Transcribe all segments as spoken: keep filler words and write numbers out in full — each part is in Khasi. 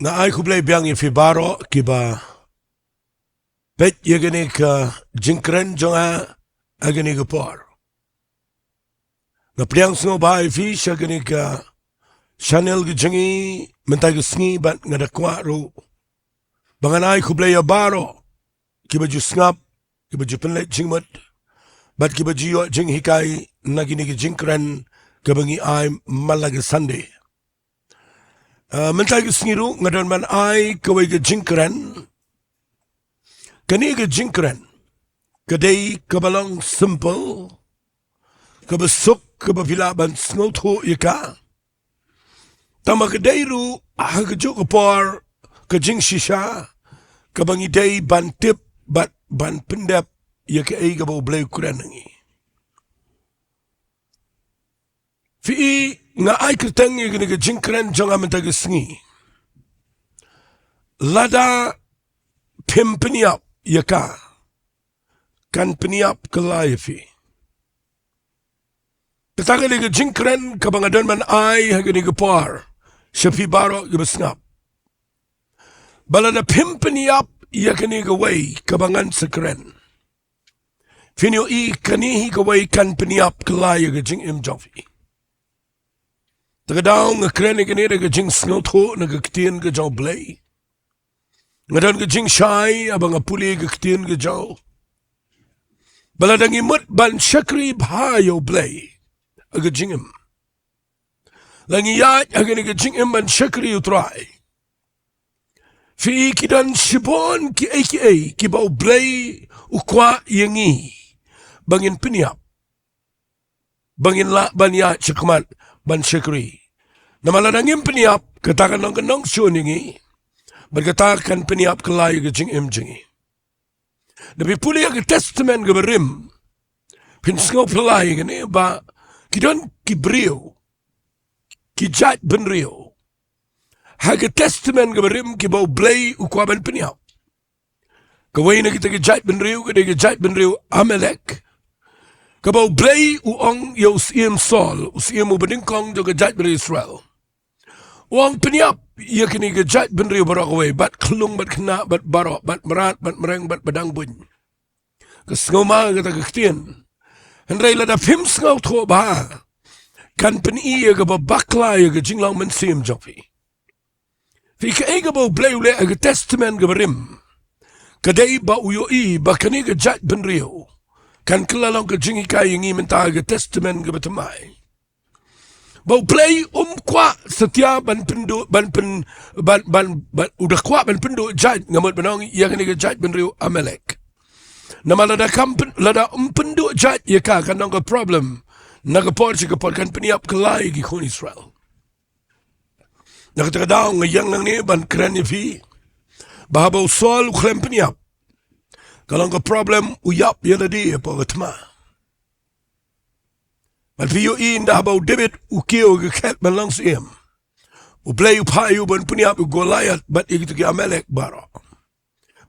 Nga ai khublei biang ïa phi baroh kiba peit ïa kane ka jingkren jong nga ha kane ka por. Nga pdiang sngewbha ïa phi sha kane ka channel ka jong ngi mynta ka sngi bad nga da kwah ruh ba ngan ai khublei ïa baroh kiba ju sngap, kiba ju pynleit jingmut bad kiba ju ïoh jinghikai na kine ki jingkren kaba ngi ai man la ka Sunday. Ah, mynta ka sngi ruh nga don ban ai kawei ka jingkren. Kane ka jingkren ka dei kaba long simple, kaba suk, kaba phi lah ban sngewthuh ïa ka. Tangba ka dei ruh ha kajuh ka por ka jingshisha kaba ngi dei ban tip bad ban pyndep ïa kaei kaba U Blei u kren ha ngi. Phi i, nga ai kyrteng ïa kane ka jingkren jong nga mynta ka sngi, lada phim pynïap ïa ka, kan pynïap kylla ïa phi. Kata ka dei ka jingkren kaba nga don ban ai ha kane ka por sha phi baroh kiba sngap, ba lada phim pynïap ïa kane kawei kaba ngan sa kren, phin ïohi kane hi kawei kan pynïap kylla ïa ka jingim jong phi. Te ka daw nga kren ïa kane da ka jingsngewthuh na ka ktien ka jong U Blei. Nga don ka jingshai haba nga pule ka ktien ka jong U, ba lada ngi mut ban shakri bha ïa U Blei ha ka jingim, la ngi ïaid ha kane ka jingim ban shakri U Trai, phi i, ki don shibun kiei kiei kiba U Blei u kwah ïa ngi ba ngin pynïap, ba ngin lah ban ïaid shakhmat ban shakri. Namar lada ngim pynïap, kata kan long ka nongshun ïa ngi bad kata kan pynïap kylla ïa ka jingim jong ngi. Da phi pule ïa ka Testament kaba rim, phin sngewphylla ïa kane ba ki don ki briew, ki jaitbynriew ha ka Testament kaba rim kiba U Blei u kwah ban pynïap. Kawei na kita ki jaitbynriew ka dei ka jaitbynriew Amalek, kaba U Blei u ong ïa u Syiem Saul, u syiem uba nyngkong jong ka jaitbynriew Israel, u ong, pynïap ïa kine ki jaitbynriew baroh kawei, bad khyllung bad khynnah bad baroh, bad mrad bad mreng bad ba dang buiñ. Ka sngewma kata ka ktien. Hynrei lada phim sngewthuh bha, kan pyni ïa kaba bakla ïa ka jinglong mynsiem jong phi. Phi, kaei kaba U Blei u leh ha ka Testament kaba rim, ka dei ba u ïohi ba kane ka jaitbynriew kan kylla long ka jinghikai ïa ngi mynta ha ka Testament kaba thymmai. Ba U Blei um kwah satia ban pynduh, ban pyn, ban, ban, ban, u da kwah ban pynduh jait, nga mut ban ong, ïa kane ka jaitbynriew Amalek. Namar lada kam pyn, lada um pynduh jait ïa ka, kan long ka problem. Na ka por sha ka por kan pynïap kylla ïa ki khun Israel. Na kata ka daw nga ïeng nangne ban kren ïa phi ba haba u Saul u khlem pynïap, ka long ka problem, u ïap ïa lade hapoh ka thma. Bad phi ïohi ynda haba u David u kiew ha ka khet ban long syiem, U Blei u phah ïa u ban pynïap ïa u Goliath bad ïa kito ki Amalek baroh.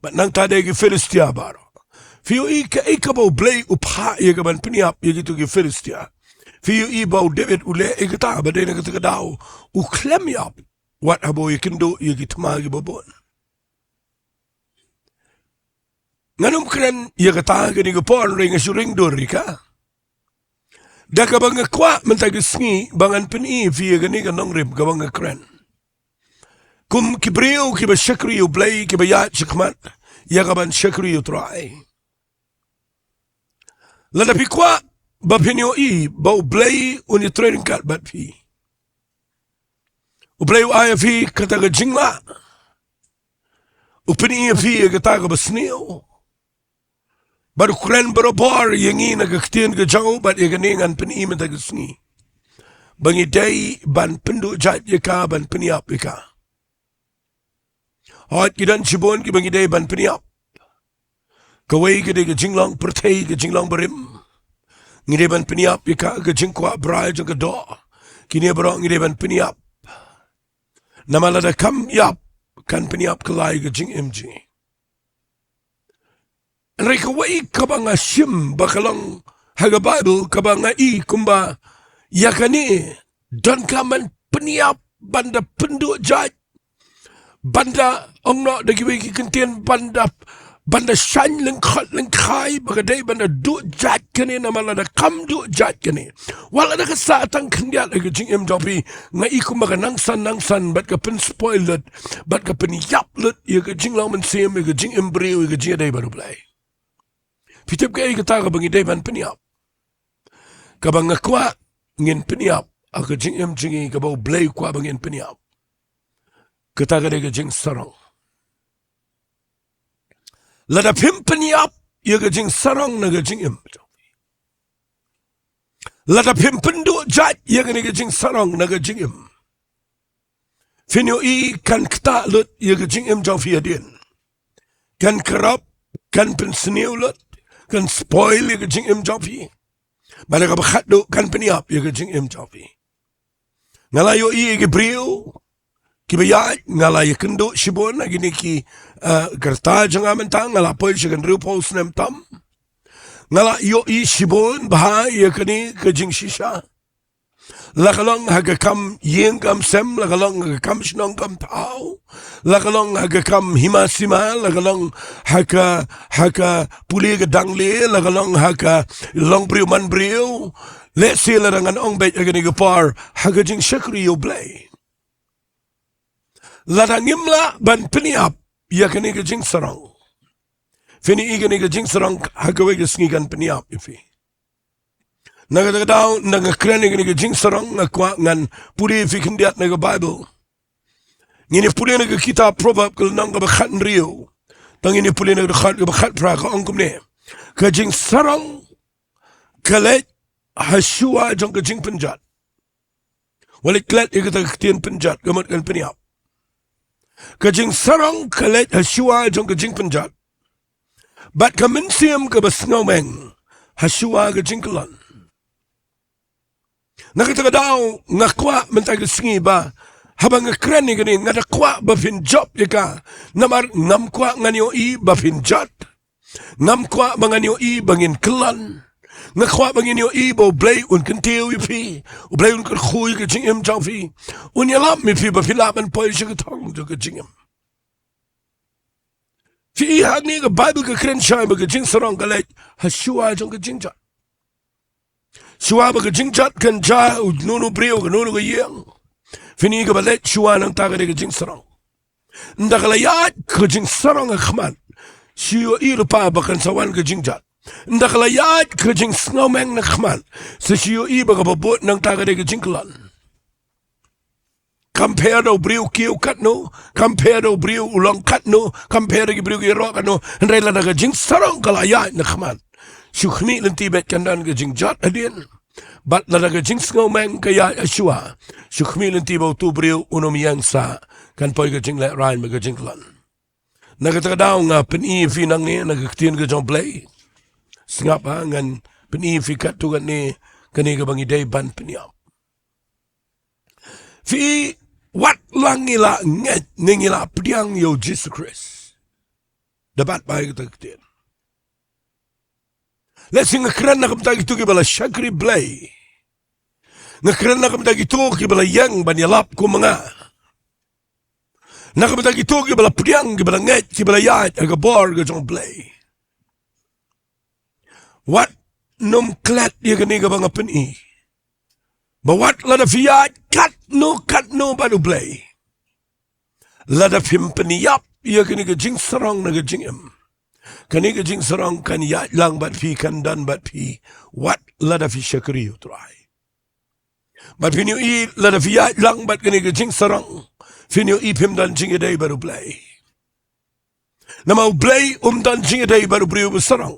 Bad nangta de ki Philistia baroh. Phi ïohi kaei kaba U Blei u phah ïa ka ban pynïap ïa kito ki Philistia. Phi ïohi ba u David u leh ïa kata, ba dei na kata ka daw u khlem ïap wat haba u ïakynduh ïa ki thma kiba bun. Ngan ym kren ïa kata ha kane ka por, hynrei nga shu ring dur ïa ka, da kaba nga kwah mynta ka sngi ba ngan pyni ïa phi ïa kane ka nongrim kaba nga kren. Kum ki briew kiba shakri ïa U Blei, kiba ïaid shakhmat ïa ka ban shakri ïa U Trai, lada phi kwah ba phin ïohi ba U Blei un ïatrei ryngkat bad phi, U Blei u ai ïa phi kata ka jinglah, u pyni ïa phi ïa kata kaba sniew. Bad u kren barabor ïa ngi na ka ktien ka jong u, bad ïa kane ngan pyni mynta ka sngi ba ngi dei ban pynduh jait ïa ka, ban pynïap ïa ka. Hooid, ki don shibun kiba ngi dei ban pynïap. Kawei ka dei ka jinglong pyrthei, ka jinglong barim. Ngi dei ban pynïap ïa ka, ka jingkwah brai jong ka doh. Kine baroh ngi dei ban pynïap. Namar lada kam ïap, kan pynïap kylla ïa ka jingim jong ngi. Hynrei kawei kaba nga shim ba ka long ha ka Baibl, kaba nga i kumba ïa kane donkam ban pynïap, ban da pynduh jait, ban da ong noh da kiwei ki kyntien, ban da, ban da shaiñ lyngkhot lyngkhai, ba ka dei ban da duh jait kane, namar lada kam duh jait kane, wat lada ka sah tang khyndiat ïa ka jingim jong phi, nga i kumba ka nangsan nangsan bad ka pynspoil lut, bad ka pynïap lut ïa ka jinglong mynsiem, ïa ka jingim briew, ïa ka jingïadei bad U Blei. Phi tip kaei kata kaba ngi dei ban pynïap? Kaba nga kwah ngin pynïap ha ka jingim jong ngi, kaba U Blei u kwah ba ngin pynïap, kata ka dei ka jingsarong. Lada phim pynïap ïa ka jingsarong na ka jingim, lada phim pynduh jait ïa kane ka jingsarong na ka jingim, phin ïohi kan ktah lut ïa ka jingim jong phi hadien. Kan corrupt, kan pynsniew lut, kan spoil ïa ka jingim jong phi. Bad ha kaba khatduh kan pynïap ïa ka jingim jong phi. Nga la ïohi ïa ki briew kiba ïaid, nga la ïakynduh shibun ha kine ki, eh, ka rta jong nga mynta, nga la poi sha ka hynriewphew snem tam. Nga la ïohi shibun bha ïa kane ka jingshisha. La ka long ha ka kam ïing kam sem, la ka long ha ka kam shnong kam thaw, la ka long ha ka kam hima sima, la ka long ha ka, ha ka pule ka dangle, la ka long ha ka long briew man briew. Lehse lada ngan ong beit ha kane ka por, ha ka jingshakri ïa U Blei, lada ngim lah ban pynïap ïa kane ka jingsarong, phin ïohi kane ka jingsarong ha kawei ka sngi kan pynïap ïa phi. Na kata ka daw, ynda nga kren ïa kane ka jingsarong, nga kwah ngan pule ïa phi khyndiat na ka Baibl. Ngin ïa pule na ka kitab Proverb, ka lynnong kaba khathynriew. Tang ngin ïa pule na ka dkhot kaba khatphra, ka ong kumne: Ka jingsarong ka leit ha shuwa jong ka jingpynjot. Wat leit klet ïa kata ka ktien pynjot, ka mut kan pynïap. Ka jingsarong ka leit ha shuwa jong ka jingpynjot, bad ka mynsiem kaba sngewmeng ha shuwa ka jingkyllon. Na kata ka daw, nga kwah mynta ka sngi ba haba nga kren ïa kane, nga da kwah ba phin jop ïa ka. Namar ngam kwah ngan ïohi ba phin jot. Ngam kwah ba ngan ïohi ba ngin kyllon. Nga kwah ba ngin ïohi ba U Blei un kyntiew ïa phi. U Blei un kyrkhu ïa ka jingim jong phi. Un ïalam ïa phi ba phi lah ban poi sha ka thong jong ka jingim. Phi i hangne ka Baibl ka kren shai ba ka jingsarong ka leit ha shuwa jong ka jingjot. Shuwa ba ka jingjot kan jia, uno uno u briew, kano kano ka ïing, phin i kaba leit shuwa nangta ka dei ka jingsarong. Ynda ka la ïaid ka jingsarong ha khmat, shu ïohi lypa ba kan sa wan ka jingjot. Ynda ka la ïaid ka jingsngewmeng na khmat, sa shu ïohi ba kaba bud nangta ka dei ka jingkyllon. Kam pher da u briew kiew katno, kam pher da u briew u long katno, kam pher da ki briew ki ïaroh katno, hynrei lada ka jingsarong ka la ïaid na khmat, shu khmih lynti beit kan don ka jingjot hadien. Bad lada ka jingsngewmeng ka ïaid ha shuwa, shu khmih lynti ba uto u briew un ym ïeng sah, kan poi ka jinglehrain bad ka jingkyllon. Na kata ka daw nga pyni ïa phi nangne na ka ktien ka jong U Blei. Sngap ha, ngan pyni ïa phi katto katne kane kaba ngi dei ban pynïap. Phi, wat la ngi la ngeit ne ngi la pdiang ïa U Jisu Khrist, da bat bha ïa kata ka ktien. Lehse nga kren na ka bynta kito kiba la shakri Blei. Nga kren na ka bynta kito kiba la ïeng ban ïalap kum ma nga. Na ka bynta kito kiba la pdiang, kiba la ngeit, kiba la ïaid ha ka bor ka jong U Blei. Wat nym klet ïa kane kaba nga pyni, ba wat lada phi ïaid katno katno bad U Blei, lada phim pynïap ïa kane ka jingsarong na ka jingim, kane ka jingsarong kan ïaid lang bad phi, kan don bad phi, wat lada phi shakri ïa U Trai. Bad phin ïohi lada phi ïaid lang bad kane ka jingsarong, phin ïohi phim don jingïadei bad U Blei. Namar U Blei um don jingïadei bad u briew ba sarong.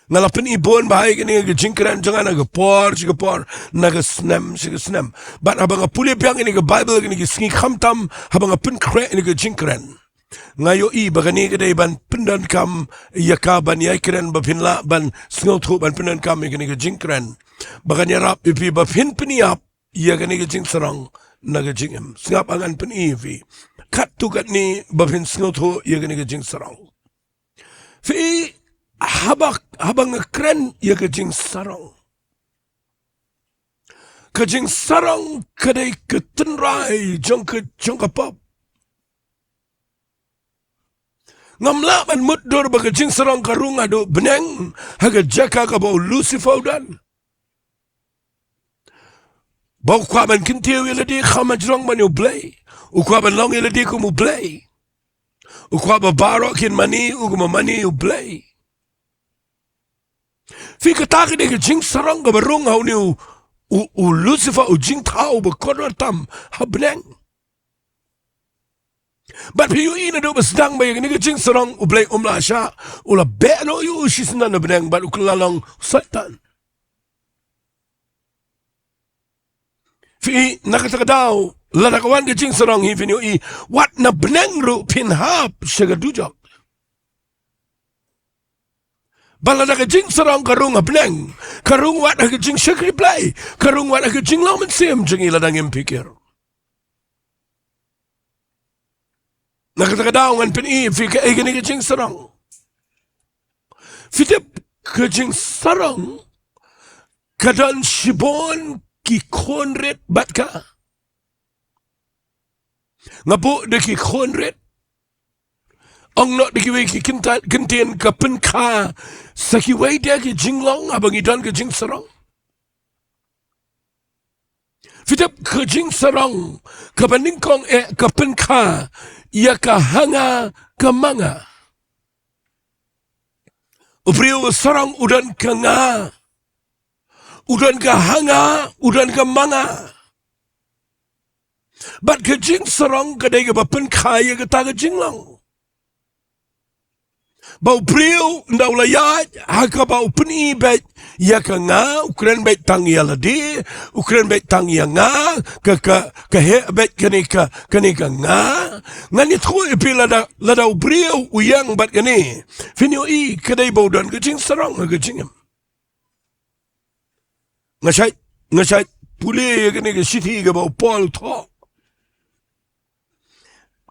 Nga la pyni bun bha ïa kane ka jingkren jong nga na ka por sha ka por, na ka snem sha ka snem. Bad haba nga pule biang ïa kane ka Baibl kine ki sngi, khamtam haba nga pynkhreh ïa kane ka jingkren, nga ïohi ba kane ka dei ban pyndonkam ïa ka, ban ïai kren ba phin lah ban sngewthuh, ban pyndonkam ïa kane ka jingkren, ba kan ïarap ïa phi ba phin pynïap ïa kane ka jingsarong na ka jingim. Sngap, ngan pyni ïa phi katto katne ba phin sngewthuh ïa kane ka jingsarong. Phi, haba, haba nga kren ïa ka jingsarong, ka jingsarong ka dei ka tynrai jong ka, jong ka pop. Ngam lah ban mutdur ba ka jingsarong ka rung haduh bneng ha ka jaka kaba u Lucifer u don. Ba u kwah ban kyntiew ïa lade kham hajrong ban ïa u Blei. U kwah ban long ïa lade kum u Blei. U kwah ba baroh kin mane u kum u mane u Blei. Phi, kata ka dei ka jingsarong kaba rung ha une u, u, u Lucifer, u jingthaw ba kordor tam ha bneng. Bad phi ïohi naduh ba sdang ba ïa kane ka jingsarong u Blei um lah shah, u la beh noh ïa u shisyndon na bneng bad u kylla long u Soitan. Phi, na kata ka daw, lada ka wan ka jingsarong hi, phin ïohi, wat na bneng ruh phin hap sha ka dujok. Ba lada ka jingsarong ka rung ha bneng, ka rung wat ha ka jingshakri Blei, ka rung wat ha ka jinglong mynsiem jong ngi lada ngim phikir. Na kata ka daw ngan pyni ïa phi kaei kane ka jingsarong. Phi tip, ka jingsarong ka don shibun ki khun rit bad ka. Nga buh da ki khun rit. Ong noh da kiwei ki kynta-, kyntien, ka pynkha sa kiwei de ki jinglong haba ngi don ka jingsarong. Phi tip, ka jingsarong kaba nyngkong eh ka pynkha ïa ka ha nga ka ma nga. U briew u sarong u don ka nga, u don ka ha nga, u don ka ma nga. Bad ka jingsarong ka dei kaba pynkha ïa kata ka jinglong. Ba u briew ynda u la ïaid ha kaba u pyni beit ïa ka nga, u kren beit tang ïa lade, u kren beit tang ïa nga, ka, ka, ka heh beit kane ka, kane ka nga. Ngan ïathuh ïa phi, lada, lada u briew u ïeng bad kane, phin ïohi ka dei ba u don ka jingsarong ha ka jingim. Nga shait, nga shait pule ïa kane ka shithi kaba u Paul u thoh.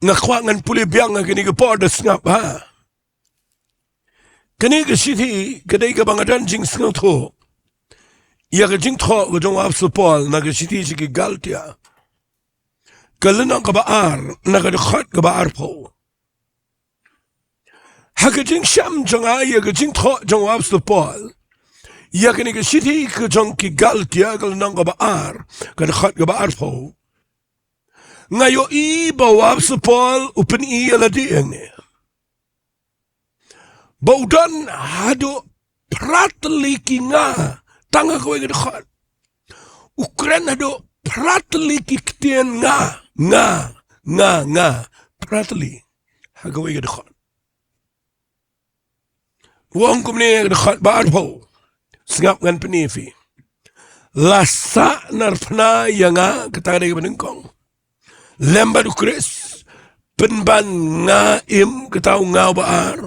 Nga kwah ngan pule biang ha kane ka por, da sngap, ha. Kane ka shithi ka dei kaba nga don jingsngewthuh ïa ka jingthoh ka jong u apostol Paul na ka shithi sha ki Galatia, ka lynnong kaba ar, na ka dkhot kaba arphew. Ha ka jingshem jong nga ïa ka jingthoh jong u apostol Paul ïa kane ka shithi ka jong ki Galatia, ka lynnong kaba ar, ka dkhot kaba arphew, nga ïohi ba u apostol Paul u pyni ïa lade hangne ba u don haduh phra tylli ki nga tang ha kawei ka dkhot. U kren haduh phra tylli ki ktien nga, nga, nga, nga, phra tylli ha kawei ka dkhot. U ong kumne ha ka dkhot ba arphew. Sngap, ngan pyni ïa phi. La sah narphna ïa nga, kata ka dei kaba nyngkong, lem bad u Khrist. Pynban nga im, kata u nga uba ar.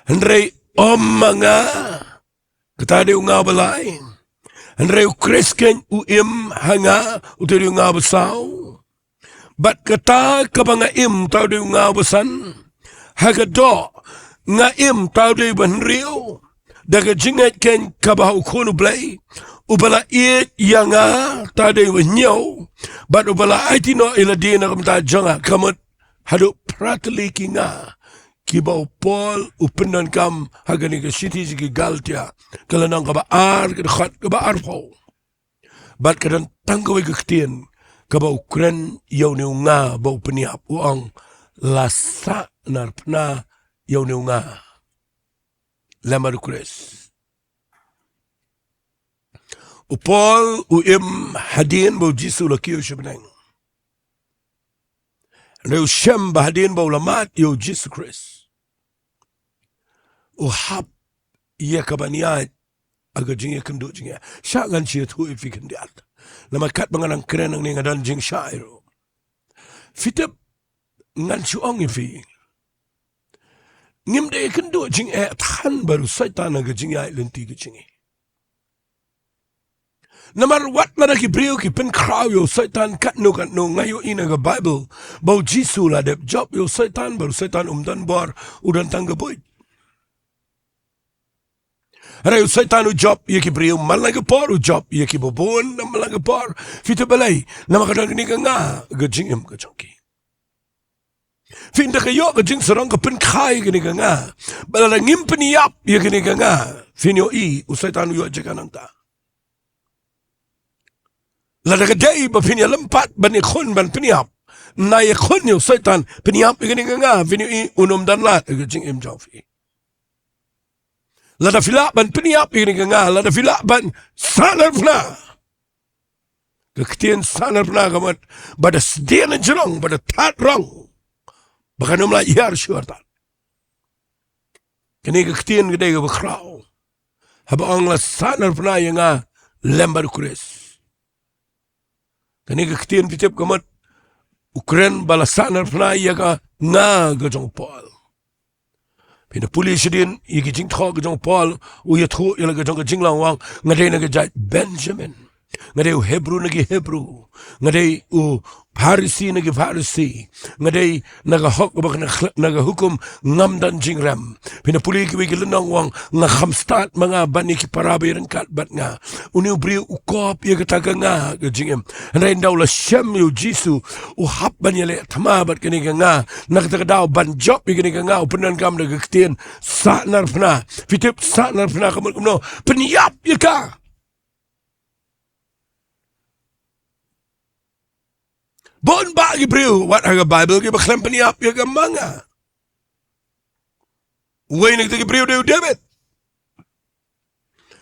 Hynrei ym ma nga, kata dei u nga uba lai. Hynrei u Khrist keiñ u im ha nga, uta dei u nga uba saw. Bad kata kaba nga im, uta dei u nga uba san. Ha ka doh nga im, uta dei uba hynriew, da ka jingngeit keiñ kaba ha u Khun u Blei, uba la ïeit ïa nga, uta dei uba hynñiew, bad uba la aiti noh ïa lade na ka bynta jong nga. Ka mut haduh phra tylli ki nga kiba u Paul u pyndonkam ha kane ka shithi sha ki Galatia, ka lynnong kaba ar, ka dkhot kaba arphew. Bad ka don tang kawei ka ktien kaba u kren ïa une u nga ba u pynïap, u ong, la sah narphna ïa une u nga, lem bad u Khrist. U Paul u im hadien ba u Jisu u la kiew sha bneng. Hynrei u shem ba hadien ba u la mad ïa u Jisu Khrist, u hap ïa ka ban ïaid ha ka jingïakynduh jingeh. Shah ngan shu ïathuh ïa phi khyndiat. Namar katba nga dang kren hangne nga don jingshai ruh. Phi tip, ngan shu ong ïa phi, ngim da ïakynduh jingeh than bad u Soitan ha ka jingïaid lynti ka jong ngi. Namar wat lada ki briew ki pynkhraw ïa u Soitan katno katno, nga ïohi na ka Baibl ba u Jisu u la dep jop ïa u Soitan, bad u Soitan um don bor, u don tang ka buit. Hynrei u Soitan u jop ïa ki briew man la ka por, u jop ïa kiba bun man la ka por. Phi tip balei? Namar ka don kane ka nga ha ka jingim ka jong ki. Phin da ka ïoh ka jingsarong ka pynkha ïa kane ka nga. Bad lada ngim pynïap ïa kane ka nga, phin ïohi u Soitan u ïoh jaka nangta. Lada ka dei ba phin ïalympat ban ïakhun ban pynïap, na ïakhun ïa u Soitan, pynïap ïa kane ka nga, phin ïohi un ym don lad ha ka jingim jong phi. Lada phi lah ban pynïap ïa kane ka nga, lada phi lah ban sahnarphna. Ka ktien sahnarphna ka mut ba da sdien jrong, ba da thad rong, ba kan ym lah ïar shuwa tad. Kane ka ktien ka dei kaba khraw. Haba ong la sahnarphna ïa nga lem bad u Khrist. Kane ka ktien phi tip ka mut u kren ba la sahnarphna ïa ka nga ka jong u Paul. Phin da pule shadien ïa ki jingthoh ka jong u Paul, u ïathuh ïa la ka jong ka jinglong, u ong nga dei na ka jait Benjamin. Nga dei u Hebru na ki Hebru. Nga dei u Pharisi na ki Pharisi. Nga dei na ka hok bad na ka, na ka hukum ngam don jingrem. Phin da pule kiwei ki lynnong, u ong nga kham stad ma nga ban ïa ki para ba ïaryngkat bad nga. Une u briew u kop ïa kata ka nga ka jingim. Hynrei ynda u la shem ïa u Jisu, u hap ban ïaleh thma bad kane ka nga. Na kata ka daw ban jop ïa kane ka nga u pyndonkam da ka ktien sahnarphna. Phi tip sahnarphna ka mut kumno? Pynïap ïa ka. Bun bah ki briew wat ha ka Baibl kiba khlem pynïap ïa ka ma nga. Uwei na kita ki briew dei u David.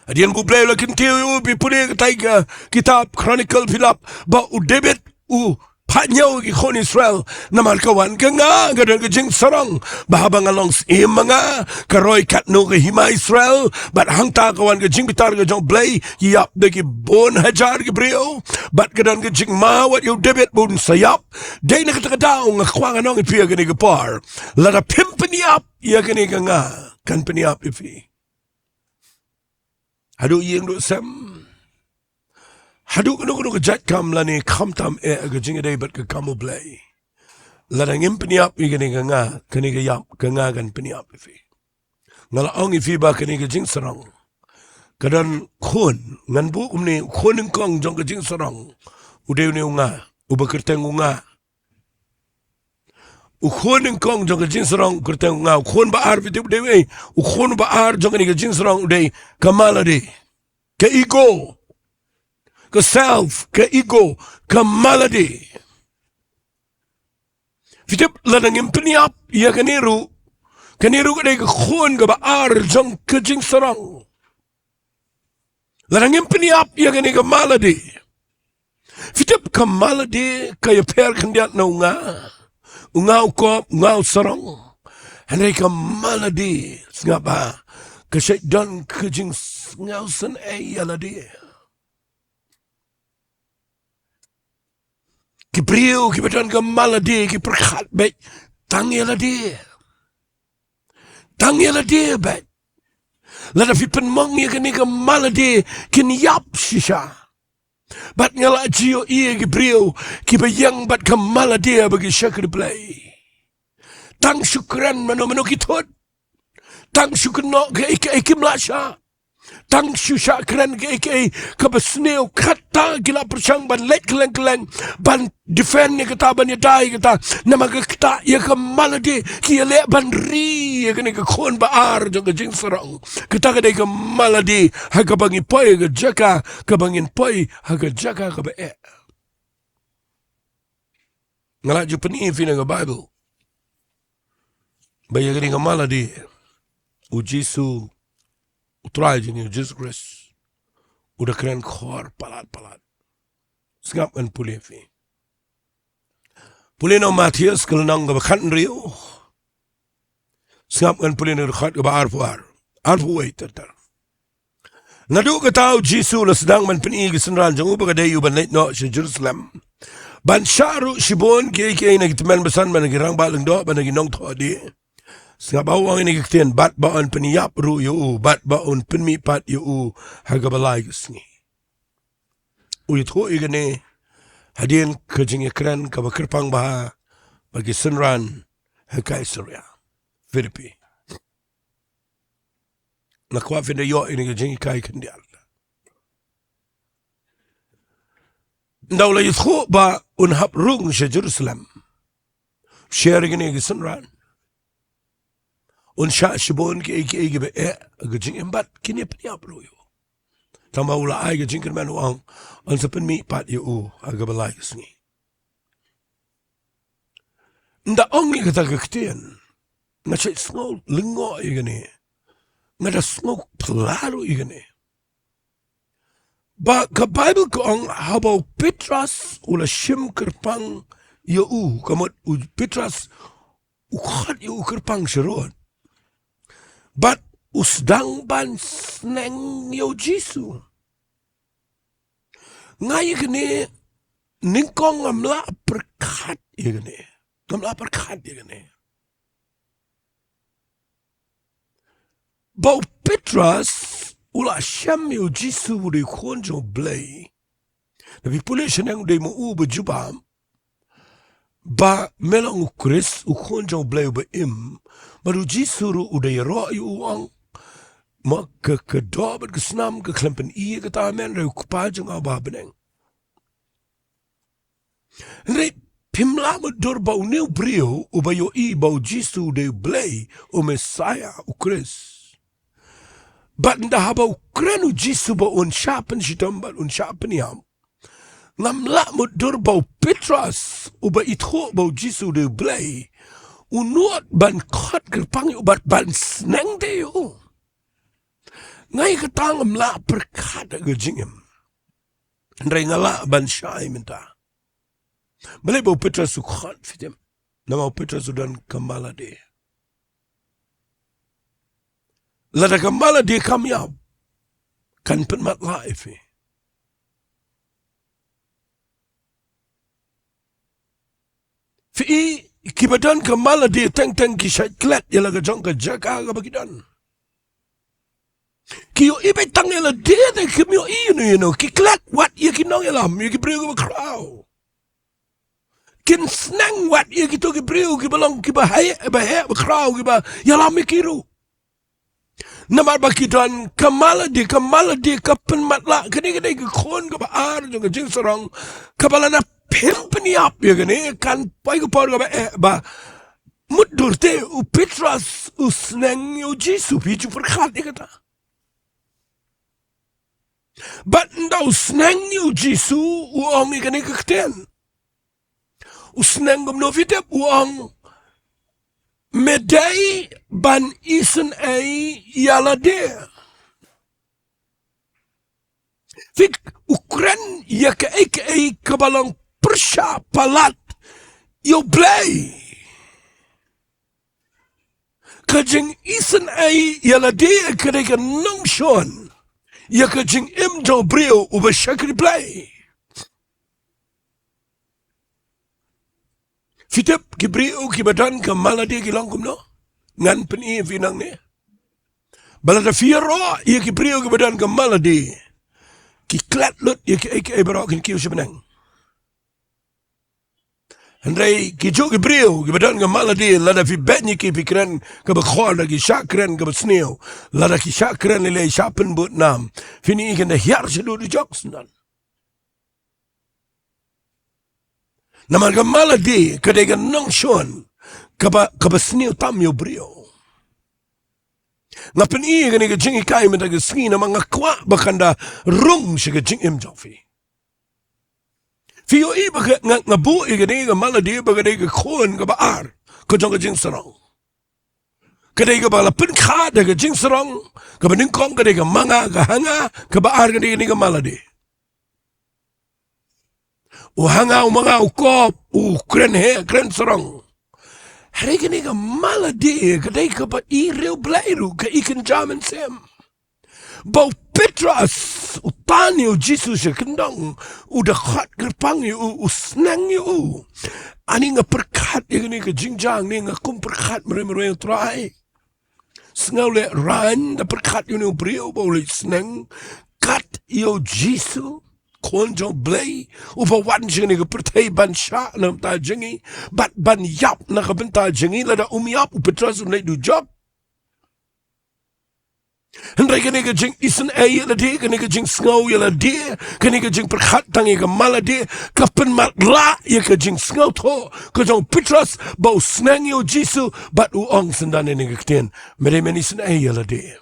Hadien ba U Blei u la kyntiew ïa u, phi pule katai ka kitab Chronicle, phi lap ba u David u phah ñiew ïa ki khun Israel. Namar ka wan ka nga, ka don ka jingsarong ba haba nga long syiem ma nga, ka roi katno ka hima Israel. Bad hangta ka wan ka jingbitar ka jong U Blei, ïap da ki bun hajar ki briew. Bad ka don ka jingma wat ïa u David ba un sa ïap. Dei na kata ka daw nga kwah ngan ong ïa phi ïa kane ka por, lada phim pynïap ïa kane ka nga, kan pynïap ïa phi. Haduh ïing duh sem, haduh kano kano ka jait kam lane khamtam eh ka jingïadei bad ka kam U Blei, lada ngim pynïap ïa kane ka nga, kane ka ïap ka nga kan pynïap ïa phi. Nga la ong ïa phi ba kane ka jingsarong ka don khun, ngan buh kumne, u khun nyngkong jong ka jingsarong u dei une u nga, uba kyrteng u nga. U khun nyngkong jong ka jingsarong u kyrteng u nga. U khun ba ar, phi tip u dei uei? U khun ba ar jong kane ka jingsarong u dei ka ma lade, ka ego, ka self, ka ego, ka ma lade. Phi tip, lada ngim pynïap ïa kane ruh, kane ruh ka dei ka khun kaba ar jong ka jingsarong. Lada ngim pynïap ïa kane ka ma lade, phi tip, ka ma lade ka ïapher khyndiat na u nga. U nga u kop, u nga u sarong. Hynrei ka ma lade, sngap ba ka shait don ka jingsngewsynei ïa lade. Ki briew kiba don ka ma lade ki pyrkhat beit tang ïa lade. Tang ïa lade beit. Lada phi pynmong ïa kane ka ma lade kin ïap shisha. Bad nga la ju ïohi ïa ki briew kiba ïeng bad ka ma lade ba ki shakri Blei. Tang shu kren mano mano ki thut. Tang shu kynnoh kaei kaei kim lah shah. Tang shu shah kren kaei kaei kaba sniew, kata ki la pyrshang ban leit kylleng kylleng ban defend ïa kata, ban ïada ïa kata. Namar ka ktah ïa ka ma lade ki ïaleh ban ri ïa kane ka khun ba ar jong ka jingsarong. Kata ka dei ka ma lade ha kaba ngi poi ha ka jaka kaba ngin poi ha ka jaka kaba eh. Nga la ju pyni ïa phi na ka Baibl ba ïa kane ka ma lade, u Jisu, u Trai jong ngi, u Jisu Khrist, u da kren khor palat palat. Sngap ngan pule ïa phi. Pule na u Mathaios ka lynnong kaba khathynriew. Sngap ngan pule na ka dkhot kaba arphew ar, arphew wei ter ter. Naduh kata u Jisu u la sdang ban pyni ïa ki synran jong u ba ka dei u ban leit noh sha Jerusalem, ban shah ruh shibun kiei kiei na ki tymmen basan bad na ki rangbah lyngdoh bad na ki nongthoh hadien. Sngap ba u ong ïa kine ki ktien, bad ba un pynïap ruh ïa u, bad ba un pynmihpat ïa u ha kaba lai ka sngi. U ïathuh ïa kane hadien ka jingïakren kaba kyrpang bha bad ki synran ha Kaisaria Philippi. Nga kwah phin da ïoh ïa kane ka jinghikai khyndiat. Ynda u la ïathuh ba un hap rung sha Jerusalem, share ïa kine ki synran. Un shah shibun kiei kiei kiba eh ha ka jingim bad kine pynïap ruh ïa u. Tangba u la ai ka jingkyrmen, u ong, yn sa pynmih pat ïa u ha kaba lai ka sngi. Ynda ong ïa kata ka ktien, nga shait sngew lyngngoh ïa kane. Nga da sngew phylla ruh ïa kane. Ba ka Baibl ka ong, haba u Petros u la shim kyrpang ïa u, ka mut u Petros u khot ïa u kyrpang sharud. Bad u sdang ban sneng ïa u Jisu. Nga ïa kane, nyngkong ngam lah pyrkhat ïa kane. Ngam lah pyrkhat ïa kane. Ba u Petros u la shem ïa u Jisu u dei u Khun jong u Blei. Lada phi pule shaneng, u dei ma u ba jubab ba me long u Khrist, u Khun jong u Blei uba im. Bad u Jisu ruh u da ïaroh ïa u, u ong, ma ka, ka doh bad ka snam ka khlem pyni ïa kata, hynrei u Kpa jong nga uba ha bneng. Hynrei phim lah mutdur ba une u briew uba ïohi ba u Jisu u dei u Blei, u Messaïah, u Khrist. Bad ynda haba u kren u Jisu ba un shah pynshitom bad un shah pynïap, ngam lah mutdur ba u Petros uba ithuh ba u Jisu u dei u Blei, u nud ban khot kyrpang ïa u bad ban sneng te ïa u. Nga ïa kata ngam lah pyrkhat ha ka jingim. Hynrei nga lah ban shai mynta. Balei ba u Petros u khot, phi tip? Namar u Petros u don ka mala die. Lada ka mala die kam ïap, kan pynmatlah ïa phi. Phi i, kiba don ka mala die teng teng ki shait klet ïa la ka jong ka jaka kaba ki don. Ki ïohi beit tang ïa lade, te kim ïohi ïano ïano. Ki klet wat ïa ki nongïalam, ïa ki briew kiba khraw. Kin sneng wat ïa kito ki briew kiba long kiba heh, ba heh ba khraw, kiba ïalam ïa ki ruh. Namar ba ki don ka mala die, ka mala die ka pynmatlah. Kane ka dei ka khun kaba ar jong ka jingsarong, kaba lada phim pynïap ïa kane, kan poi ka por kaba eh ba mutdur te u Petros u sneng ïa u Jisu, phi ju pyrkhat ïa kata. Bad ynda u sneng ïa u Jisu, u ong ïa kane ka ktien. U sneng kumno, phi tip? U ong, me dei ban isynei ïa lade. Phi, u kren ïa kaei kaei kaba long pyrshah palat ïa u Blei. Ka jingisynei ïa lade ka dei ka nongshun ïa ka jingim jong u briew uba shakri Blei. Phi tip ki briew kiba don ka mala die ki long kumno? Ngan pyni ïa phi nangne. Ba lada phi ïaroh ïa ki briew kiba don ka mala die, ki klet lut ïa kiei kiei baroh, kin kiew sha bneng. Hynrei kijuh ki briew kiba don ka mala die, lada phi beh ïa ki, phi kren kaba khor, lada ki shah kren kaba sniew, lada ki shah kren lei lei, shah pynbud nam, phin i kin da hiar shaduh dujok syndon. Namar ka mala die ka dei ka nongshun kaba, kaba sniew tam ïa u briew. Nga pyni ïa kane ka jinghikai mynta ka sngi namar nga kwah ba kan da rung sha ka jingim jong phi. Phi ïohi ba ka, nga, nga buh ïa kane ka mala die ba ka dei ka khun kaba ar ka jong ka jingsarong. Ka dei kaba la pynkha da ka jingsarong, kaba nyngkong ka dei ka ma nga, ka ha nga, kaba ar ka dei kane ka mala die. U ha nga, u ma nga, u kop, u kren heh, kren sarong. Hynrei kane ka mala die ka dei kaba i riewblei ruh, ka i kynja mynsiem. Ba u Petros u tan ïa u Jisu sha kyndong, u da khot kyrpang ïa u, u sneng ïa u. Ani nga pyrkhat ïa kane ka jingjia, ne nga kum pyrkhat marwei marwei, Trai. Sngewlehrain, da pyrkhat ïa une u briew ba u leit sneng kat ïa u Jisu, Khun jong u Blei, uba wan sha kane ka pyrthei ban shah na ka bynta jong ngi, bad ban ïap na ka bynta jong ngi. Lada um ïap, u Petros un leit dujok. Hynrei kane ka jingisynei ïa lade, kane ka jingsngew ïa lade, kane ka jingpyrkhat tang ïa ka man lade, ka pynmatlah ïa ka jingsngewthuh ka jong u Petros ba u sneng ïa u Jisu, bad u ong syndon ïa kane ka ktien, me dei men isynei ïa lade.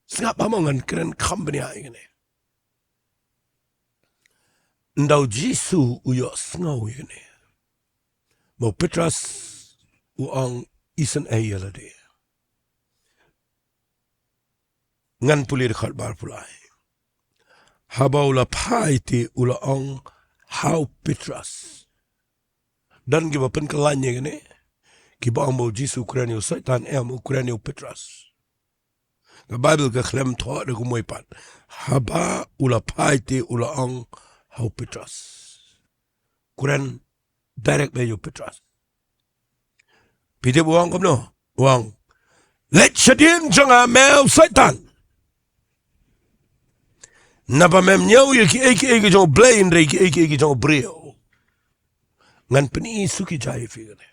Sngap ba mo, ngan kren kham bniah ïa kane. Ynda u Jisu u ïohsngew ïa kane, ba u Petros u ong isynei ïa lade, ngan pule dkhot ba arphew lai. Haba u la phai te u la ong ha u Petros. Don kiba pynkylla ïa kane, kiba ong ba u Jisu u kren ïa u Soitan, em, u kren ïa u Petros. Ka Baibl ka khlem thoh da kumwei pat. Haba u la phai te u la ong ha u Petros. Kren direct beit ïa u Petros. Phi tip u ong kumno? U ong, leit shadien jong nga me u Soitan. Naba mem ñiew ïa kiei kiei ki jong u Blei, hynrei kiei kiei ki jong u briew. Ngan pyni suki jai ïa phi kane.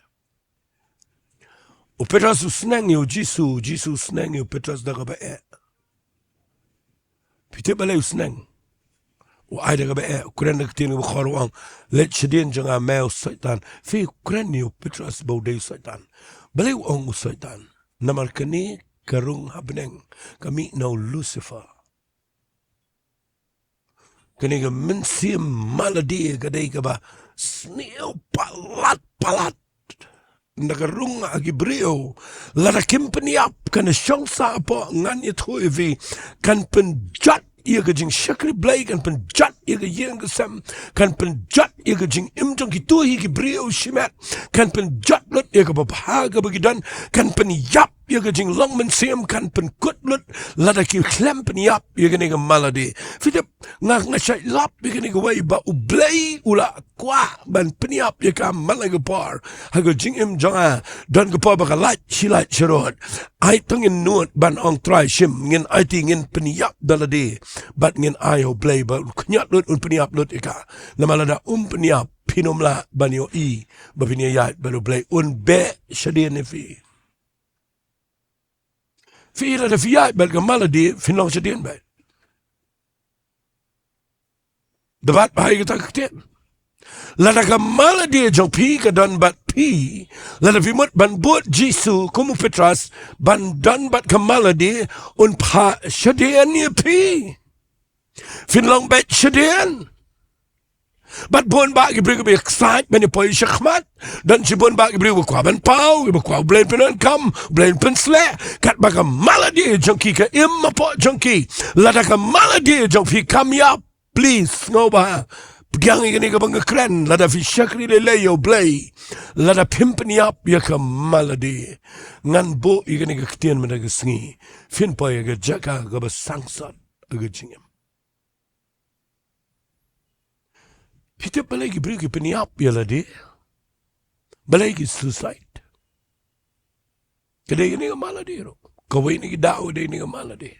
U Petros u sneng ïa u Jisu, u Jisu u sneng ïa u Petros da kaba eh. Phi tip balei u sneng? U ai da kaba eh, u kren da ka ktien kaba khor, u ong, leit shadien jong nga me u Soitan. Phi, u kren ïa u Petros ba u dei u Soitan. Balei u ong u Soitan? Namar kane ka rung ha bneng ka mih na u Lucifer. Kane ka mynsiem man lade ka dei kaba sniew palat palat. Ynda ka rung ha ki briew, lada kim pynïap, kan shong sah hapoh, ngan ïathuh ïa phi, kan pynjot ïa ka jingshakri Blei, kan pynjot ïa ka ïing ka sem, kan pynjot ïa ka jingim jong kito hi ki briew shimet, kan pynjot lut ïa ka babha kaba ki don, kan pynïap ïa ka jinglong mynsiem, kan pynkut lut lada ki khlem pynïap ïa kane ka man lade. Phi tip, nga, nga shait lap ïa kane kawei ba u Blei u la kwah ban pynïap ïa ka man la ka por ha ka jingim jong nga. Don ka por ba ka lait shi lait shi rud. Ai to ngin nud ban ong Trai shim, ngin aiti, ngin pynïap da lade. Bad ngin ai ha u Blei ba un khñiot lut, un pynïap lut ïa ka. Namar lada um pynïap, phin ym lah ban ïohi ba phin ïaid bad u Blei, un beh shadien ïa phi. Phi, lada phi ïaid bad ka man lade, phin long shadien beit. Da bat bha ïa kata ka ktien. Lada ka man lade jong phi ka don bad phi, lada phi mut ban bud Jisu kum u Petros, ban don bad ka man lade, un phah shadien ïa phi. Phin long beit shadien. Bad bun bah ki briew kiba ïaksaid ban ïa poi shakhmat. Don shibun bah ki briew ba kwah ban paw, kiba kwah u Blei un pyndonkam, u Blei un pynsleh. Katba ka man lade jong ki ka im hapoh jong ki. Lada ka man lade jong phi kam ïap, please, sngewbha. Pdiang ïa kane kaba nga kren, lada phi shakri lei lei ïa u Blei, lada phim pynïap ïa ka man lade, ngan buh ïa kane ka ktien mynta ka sngi, phin poi ha ka jaka kaba sangsot ha ka jingim. Phi tip balei ki briew ki pynïap ïa lade? Balei ki suicide? Ka dei kane ka man lade ruh. Kawei na ki daw ka dei kane ka man lade.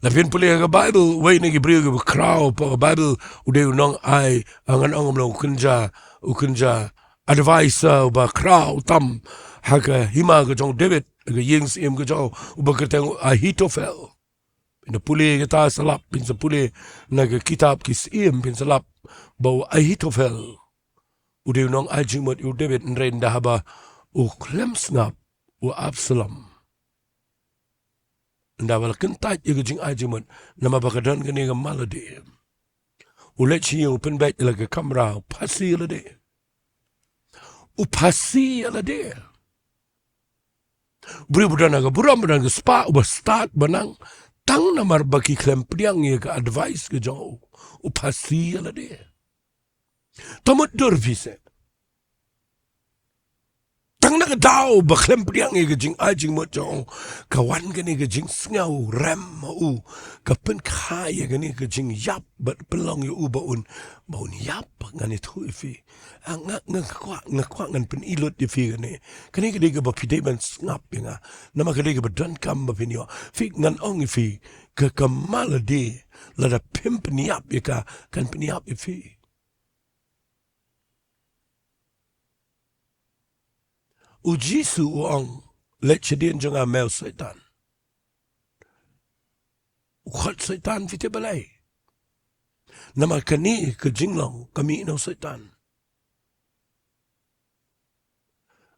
Lada phin pule ha ka Baibl, uwei na ki briew kiba khraw hapoh ka Baibl, u dei u nongai, ah, ngan ong kumno, u kynja, u kynja advisor uba khraw tam ha ka hima ka jong u David, ha ka ïing syiem ka jong u, uba kyrteng u Ahithophel. Phin da pule kata sa lap, phin sa pule na ka kitab Ki Syiem, phin sa lap ba u Ahithophel u dei u nongai jingmut ïa u David, hynrei ynda haba u khlem sngap u Absalom. Ynda ba la kyntait ïa ka jingai jingmut, namar ba ka don kane ka man lade, u leit sha ïing, u pynbeit ïa la ka kamra, u phasi ïa lade. U phasi ïa lade. Briew ba don ha ka burom, ba don ha ka spah, uba stad, ba nang, tang namar ba ki khlem pdiang ïa ka advice ka jong u, u phasi ïa lade. To mutdur phi seh. Tang na ka daw ba khlem pdiang ïa ka jingai jingmut jong u, ka wan kane ka jingsngew rem ha u, ka pynkha ïa kane ka jingïap bad pynlong ïa u ba un, ba un ïap, ngan ïathuh ïa phi. Ah, nga, nga kwah, nga kwah ngan pyni lut ïa phi kane. Kane ka dei kaba phi dei ban sngap ïa nga. Namar ka dei kaba donkam ba phin ïoh. Phi, ngan ong ïa phi, ka, ka man lade, lada phim pynïap ïa ka, kan pynïap ïa phi. U Jisu u ong, leit shadien jong nga me u Soitan. U khot Soitan, phi tip balei? Namar kane ka jinglong ka mih na u Soitan.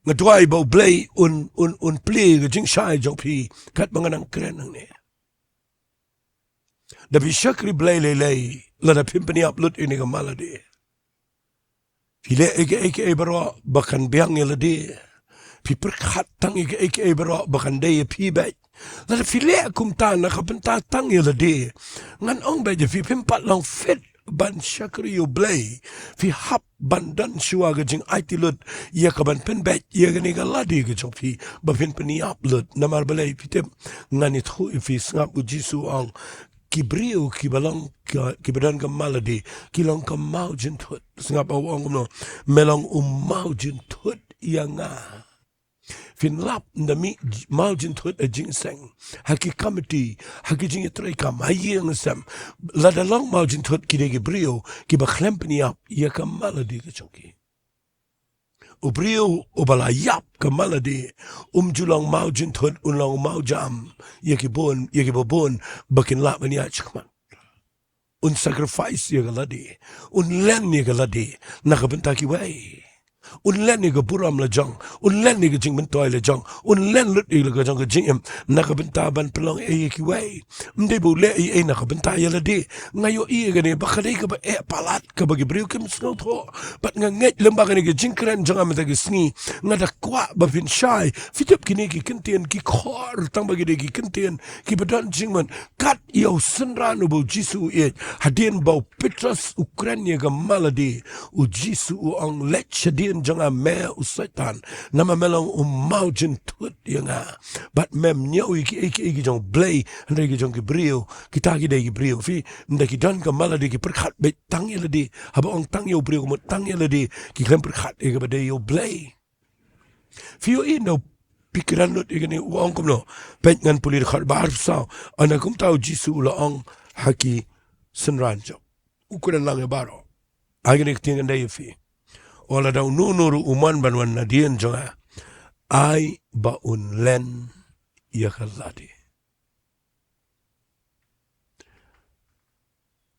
Nga duwai ba U Blei un, un, un plie ka jingshai jong phi katba nga nang kren hangne. Da phi shakri Blei lei lei, lada phim pynïap lut ïa kane ka malade, phi leh ïa kiei kiei baroh ba kan biang ïa lade. Phi pyrkhat tang ïa kiei kiei baroh ba kan dei ïa phi beit. Lada phi leh kumta na ka bynta tang ïa lade, ngan ong beit ïa phi, phim pat long fit ban shakri ïa U Blei. Phi hap ban don shuwa ka jingaiti lut ïa ka ban pynbeit ïa kane ka lade ka jong phi ba phin pynïap lut. Namar balei? Phi tip, ngan ïathuh ïa phi, sngap, U Jisu u ong, ki briew kiba long ka, kiba don ka malade, ki long ka mawjynthut. Sngap, u ong kumno? Me long u mawjynthut ïa nga. Phin lap, ynda mih mawjynthut ha jingïaseng, ha ki committee, ha ki jingïatreikam, ha ïing ha sem, lada long mawjynthut, ki dei ki briew kiba khlem pynïap ïa ka malade ka jong ki. U briew uba la ïap ka malade um ju long mawjynthut, un long mawjam ïa ki bun, ïa kiba bun, ba kin lah ban ïaid shakhmat. Un sacrifice ïa ka lade, un len ïa ka lade na ka bynta kiwei. Un len ïa ka burom la jong, un len ïa ka jingmyntoi la jong, un len lut ïa la ka jong ka jingim na ka bynta ban pynlong ei ïa kiwei. Ym dei ba u leh ei ei na ka bynta ïa lade. Nga ïohi ïa kane ba ka dei kaba eh palat, kaba ki briew kim sngewthuh. Bad nga ngeit lem ba kane ka jingkren jong nga mynta ka sngi, nga da kwah ba phin shai. Phi tip, kine ki ktien ki khor, tang ba ki dei ki ktien kiba don jingmut. Kat ïa u synran uba U Jisu u ïeit, hadien ba u Petros u kren ïa ka malade, U Jisu u ong, leit shadien jong nga me u Soitan, namar me long u mawjynthut ïa nga. Bad mem ñiew ïa kiei kiei ki jong U Blei, hynrei ki jong ki briew. Kita ki dei ki briew, phi, ynda ki don ka malade ki pyrkhat beit tang ïa lade. Haba ong tang ïa u briew ka mut tang ïa lade, ki khlem pyrkhat ïa kaba dei ïa U Blei. Phi ïohi, ynda phi kren lut ïa kane, u ong kumno? Peit, ngan pule dkhot ba arphew saw. Ynda kumta U Jisu u la ong ha ki synran jong u, u kren lang ïa baroh. Ai kane ka ktien ngan dei ïa phi. Wat lada uno uno ruh u mon ban wan nadien jong nga, ai ba un len ïa ka lade.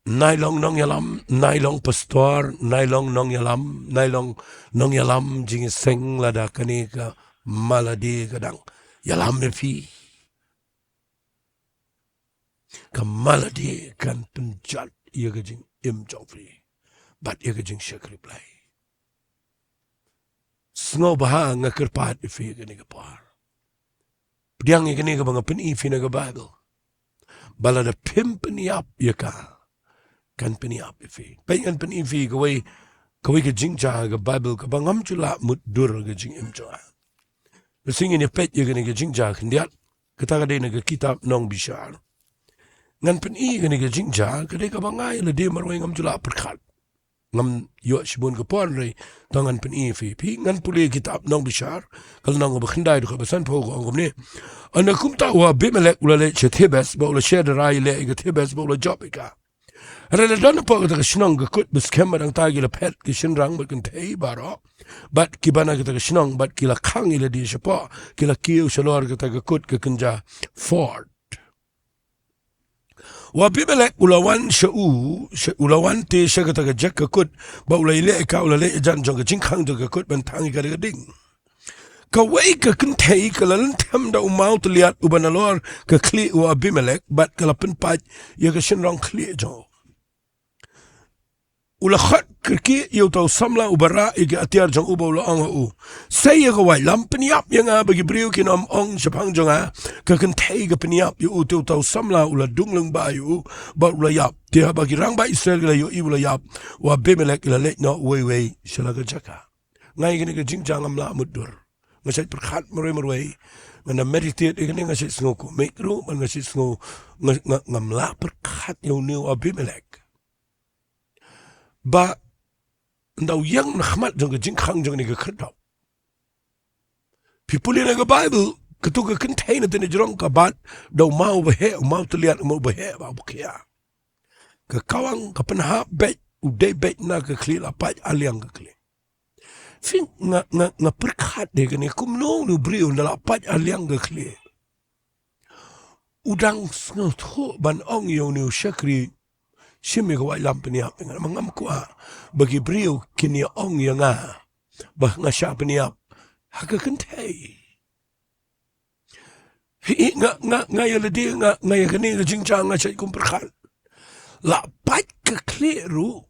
Nai long nongïalam, nai long pastor, nai long nongïalam, nai long nongïalam jingïaseng, lada kane ka malade ka dang ïalam ïa phi, ka malade kan pynjot ïa ka jingim jong phi bad ïa ka jingshakri Blei. Sngewbha, nga kyrpad ïa phi kane ka por. Pdiang ïa kane kaba nga pyni ïa phi na ka Baibl, ba lada phim pynïap ïa ka, kan pynïap ïa phi. Peit, ngan pyni ïa phi kawei, kawei ka jingjia ha ka Baibl kaba ngam ju lah mutdur ha ka jingim jong nga. Lada ngin ïa peit ïa kane ka jingjia khyndiat, kata ka dei na ka kitab Nongbishar. Ngan pyni ïa kane ka jingjia, ka dei kaba nga ïa lade marwei ngam ju lah pyrkhat. Ngam ïoh shibun ka por, hynrei to ngan pyni ïa phi. Phi, ngan pule kitab Nongbishar, ka lynnong kaba khyndai, dkhot ba sanphew, ka ong kumne: Ynda kumta u Abimelek u la leit sha Thebes, bad u la share da rai leh ïa ka Thebes, bad u la jop ïa ka. Hynrei la don hapoh kata ka shnong ka kut ba skhem, bad hangta ki la phet ki shynrang bad kynthei baroh, bad kiba na kata ka shnong, bad ki la khang ïa lade shapoh, ki la kiew shalor kata ka kut ka kynja fort. U Abimelek u la wan sha u, sha, u la wan te sha kata ka jaka kut, bad u la ïaleh ïa ka, u la leh hajan jong ka jingkhang jong ka kut ban thang ïa ka da ka ding. Kawei ka kynthei ka la lynthem da u mawtylliat uba nalor ka khlieh u Abimelek, bad ka la pynpait ïa ka shynrong khlieh jong u. U la khot kyrkieh ïa uta u samla uba rah ïa ki atiar jong u, bad u la ong ha u: Sei ïa ka waitlam, pynïap ïa nga ba ki briew kin ym ong shaphang jong nga, 'Ka kynthei ka pynïap ïa u.' Te uta u samla u la dung lyngba ïa u, bad u la ïap. Te haba ki rangbah Israel ki la ïohi u la ïap, u Abimelek u la leit noh uwei uwei sha la ka jaka. Nga ïa kane ka jingjia ngam lah mutdur. Nga shait pyrkhat marwei marwei. Nga na meditate ïa kane, nga shait sngew kumne ruh, man, nga shait sngew, nga, nga, ngam lah pyrkhat ïa une u Abimelek. Ba ynda u ïeng na khmat jong ka jingkhang jong kane ka khyrdop, phi pule na ka Baibl, kato ka kynthei na tynrai jrong ka bat da u maw uba heh, u mawtylliat, u maw uba heh, ba u khia. Ka kawang ka pynhap beit, u dei beit na ka khlieh, la pait ha liang ka khlieh. Phi, nga, nga, nga pyrkhat de kane, kumno une u briew ynda la pait ha liang ka khlieh u dang sngewthuh ban ong ïa une u shakri, shim ïa ka waitlam pynïap ïa nga, namar ngam kwah ba ki briew kin ïa ong ïa nga ba nga shah pynïap ha ka kynthei. Hi, hi, nga, nga, nga ïa lade, nga, nga ïa kane ka jingjia nga shait kum pyrkhat. La pait ka khlieh ruh,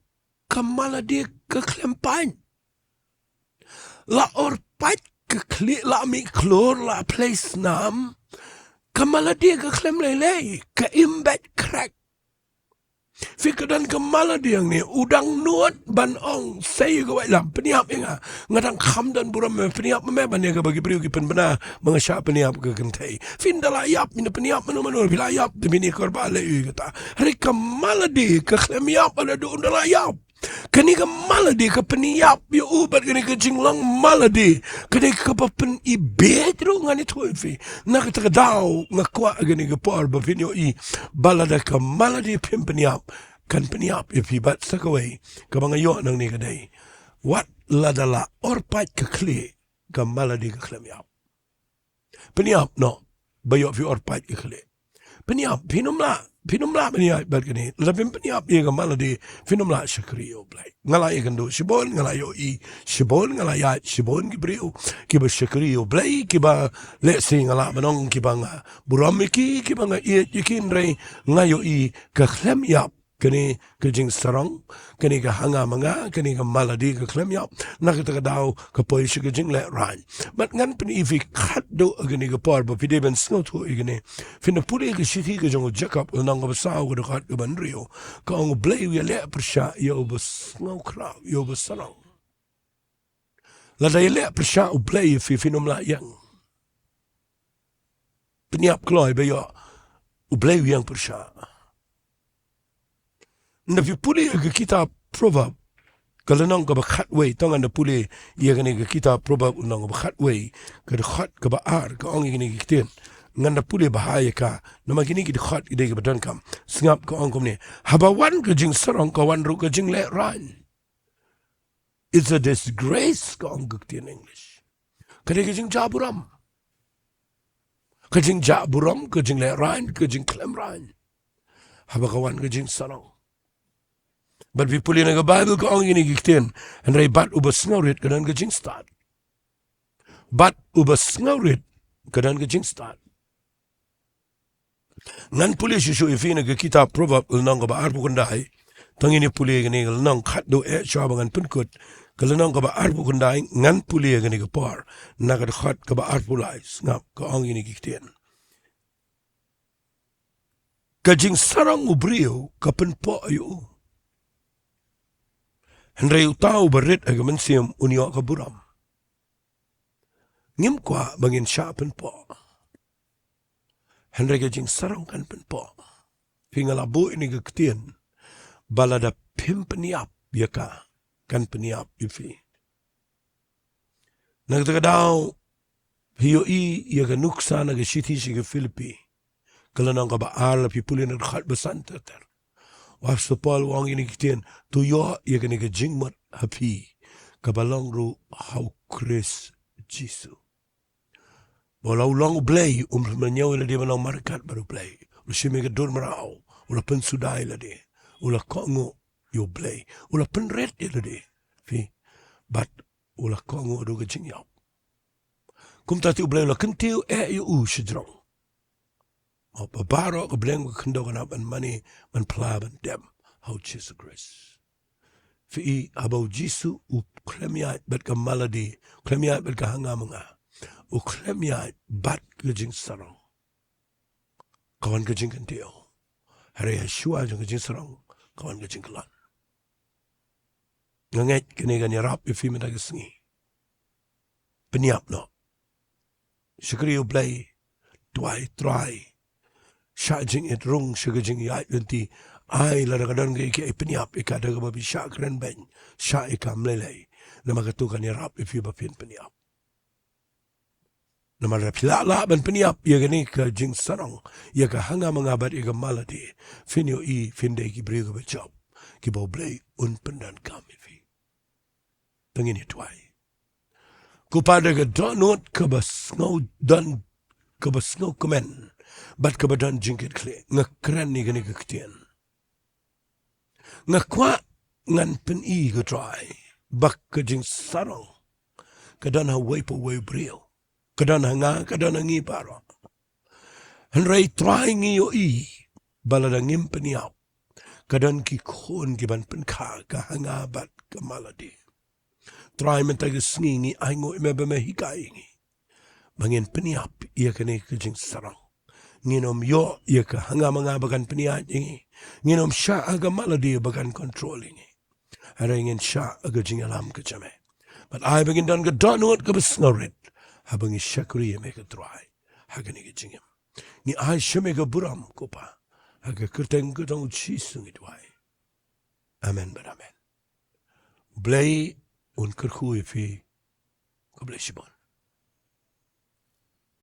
ka ma lade ka khlem pait. La or pait ka khlieh, la mih khlur, la plie snam, ka ma lade ka khlem lei lei, ka im beit khrek. Phi, ka don ka ma lade hangne, u dang nud ban ong, sei ïa ka waitlam, pynïap ïa nga. Nga dang kham don burom, me pynïap ma me ban ïa kaba ki briew ki pynbna ba nga shah pynïap ka kynthei. Phi, ynda la ïap, ynda pynïap mano mano, phi la ïap, te phin ïa kyrpad leh ïa kata. Hynrei ka ma lade ka khlem ïap, lada ynda la ïap. Kane ka ma lade ka pynïap ïa u bad kane ka jinglong ma lade, kane kaba pynibit ruh, ngan ïathuh ïa phi. Na kata ka daw nga kwah kane ka por ba phin ïohi ba lada ka ma lade phim pynïap, kan pynïap ïa phi bad. Sa kawei kaba nga ïoh nangne ka dei, wat lada la or pait ka khlieh, ka ma lade ka khlem ïap. Pynïap noh ba ïoh phi or pait ka khlieh. Pynïap, phin ym lah, phin ym lah ban ïaid bad kane. Lada phim pynïap ïa ka ma lade, phin ym lah shakri ïa U Blei. Nga la ïakynduh shibun, nga la ïohi shibun, nga la ïaid shibun ki briew kiba shakri ïa U Blei, kiba lehse nga lah ban ong kiba nga burom ïa ki, kiba nga ïeit ïa ki, hynrei nga ïohi ka khlem ïap. Kane ka jingsarong, kane ka hanga manga, kane ka ma lade ka khlem ïap, na kata ka daw ka poi sha ka jinglehrain. Bad ngan pyni ïa phi khadduh ha kane ka por ba phi dei ban sngewthuh ïa kane. Phin da pule ka shithi ka jong u Jakob, lynnong kaba saw, ka dkhot kaba hynriew. Ka ong, U Blei u ïaleh pyrshah ïa uba sngewkhraw, ïa uba sarong. Lada ïaleh pyrshah U Blei ïa phi, phin ym lah ïeng. Pynïap kloi ba ïoh U Blei u ïeng pyrshah. Nda phi pule ïa ka kitab Proverb, ka lynnong kaba khatwei, to ngan da pule ïa kane ka kitab Proverb, lynnong kaba khatwei, ka dkhot kaba ar, ka ong ïa kane ka ktien. Ngan da pule bha ïa ka, namar kine ki dkhot ki dei kiba donkam. Sngap, ka ong kumne: Haba wan ka jingsarong, ka wan ruh ka jinglehrain. It's a disgrace, ka ong ka ktien English. Ka dei ka jingjah burom. Ka jingjah burom, ka jinglehrain, ka jingkhlem rain, haba ka wan ka jingsarong. Bad phi pule na ka Baibl, ka ong ïa kine ki ktien: Hynrei bad uba sngewrit ka don ka jingstad. Bad uba sngewrit ka don ka jingstad. Ngan pule shuh shuh ïa phi na ka kitab Proverb, lynnong kaba arphew khyndai. To ngin ïa pule kane ka lynnong khadduh, eh, shuwa ba ngan pynkut. Ka lynnong kaba arphew khyndai, ngan pule ïa kane ka por, na ka dkhot kaba arphew lai. Sngap, ka ong ïa kine ki ktien: Ka jingsarong u briew ka pynpoh ïa u, hynrei uta uba rit ha ka mynsiem un ïoh ka burom. Ngim kwah ba ngin shah pynpoh, hynrei ka jingsarong kan pynpoh. Phi, nga la buh ïa kane ka ktien ba lada phim pynïap ïa ka, kan pynïap ïa phi. Na kata ka daw phi ïohi ïa ka nuksa na ka shithi sha ki Philippi, ka lynnong kaba ar, lada phi pule na ka dkhot ba san ter ter. U Apostol Paul u ong ïa kine ki ktien: To ïoh ïa kane ka jingmut ha phi, kaba long ruh ha U Khrist Jisu. Ba la u long U Blei, um pynmynñiew ïa lade ban long markat bad U Blei. U la shim ïa ka dur mraw, u la pynsuda ïa lade, u la kohnguh ïa U Blei, u la pynrit ïa lade. Phi, bad u la kohnguh haduh ka jingïap. Kumta te U Blei u la kyntiew eh ïa u shajrong. Haba baroh ka bneng ka khyndew kan hap ban mane, ban phla, ban dem ha U Jisu Khrist. Phi, haba U Jisu u khlem ïaid bad ka malady, u khlem ïaid bad ka hanga manga, u khlem ïaid bad ka jingsarong, ka wan ka jingkyntiew. Hynrei ha shuwa jong ka jingsarong ka wan ka jingkylla. Nga ngeit kane kan ïarap ïa phi mynta ka sngi. Pynïap noh. Shakri U Blei, duwai, trai. Shah jingit, rung sha ka jingïaid lynti. Ai lada ka don kaei kaei, pynïap ïa ka da kaba phi shah kren beiñ. Shah ïa ka, ym lei lei. Namar katu kan ïarap ïa phi ba phin pynïap. Namar lada phi lah lah ban pynïap ïa kane ka jingsarong, ïa ka hanga manga bad ïa ka malady, phin ïohi phin dei ki briew kiba jop, kiba U Blei un pyndonkam ïa phi. To ngin ïa duwai. Ko Pa, da ka dohnud kaba sngew don, kaba sngewkmen bad kaba don jingkitkhlieh, nga kren ïa kane ka ktien. Nga kwah ngan pyni, ko Trai, ba ka jingsarong ka don ha uwei pa uwei u briew, ka don ha nga, ka don ha ngi baroh. Hynrei Trai, ngi ïohi ba lada ngim pynïap, ka don ki khun ki ban pynkha ka ha nga bad ka malade. Trai, mynta ka sngi ngi ainguh ïa me ba me hikai ïa ngi ba ngin pynïap ïa kane ka jingsarong. Ngin ym ïoh ïa ka ha nga ma nga ba kan pynïaid ïa ngi. Ngin ym shah ha ka malade ba kan kontrol ïa ngi. Hynrei ngin shah ha ka jingïalam ka jong me. Bad ai ba ngin don ka dohnud kaba sngewrit haba ngi shakri ïa me, ko Trai, ha kane ka jingim. Ngi ai sha me ka burom, ko Pa. Ha ka kyrteng ka jong u Jisu ngi duwai. Amen bad amen. U Blei un kyrkhu ïa phi. Khublei shibun.